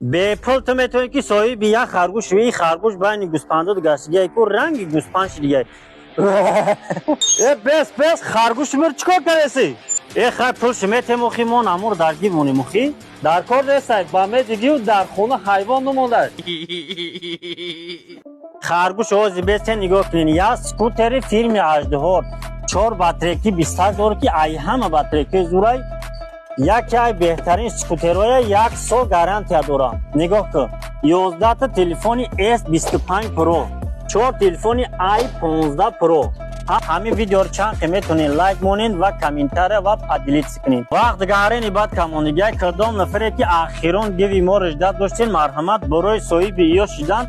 Бепул ту метавонӣ, ки соҳиби як харгӯш шавӣ. Ин харгӯш байни гӯспандоду гаштигиай ку, ранги гӯспанд шидигай. Э, бес, бес, харгӯши мир чӣ кор кардеси? Э, хай, пулши метем, охи мо намур даргир монем, охи. Дар кор нестай, ба медигию дар хона ҳайвон намондай. Харгӯш ози бесте, нигоҳ кунед: як скутери фирми Аждиҳор, чор батарейки 21 дорад, ки ай ҳама батарейкаи зурай, яке ай беҳтарин скутероя, як сол гарантия дорам. Нигоҳ кун: 11-та телефони S25 Pro, чор телефони i15 Pro. Ҳамин видеоро чанд ки метавонед, лайк монед ва комментария ва поделиться кунед. Вақт гарени баъд камондигия. Кадом нафаре ки ахирон гиви моро ждать доштед, марҳамат, барои соҳиби ё шидан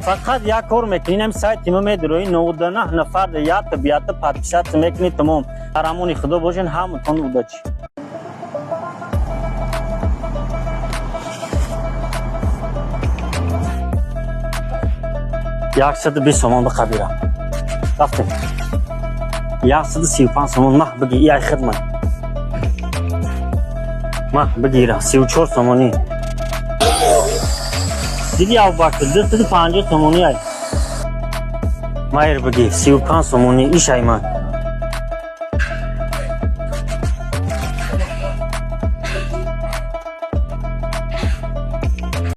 фақат як кор мекунед: ҳами сайти мо медирои, 99 нафар ята бията подписаться мекунед, тамом. Дар амони Худо бошед, ҳаматон удачи. 120 сомон биқабира, рафтем. 135 сомон мах биги, яй хидмат мах бигира, 34 сомонӣ. Диди, Абубакр, 250 сомонӣ ай. Майр биги, 35 сомонӣ ишай ман.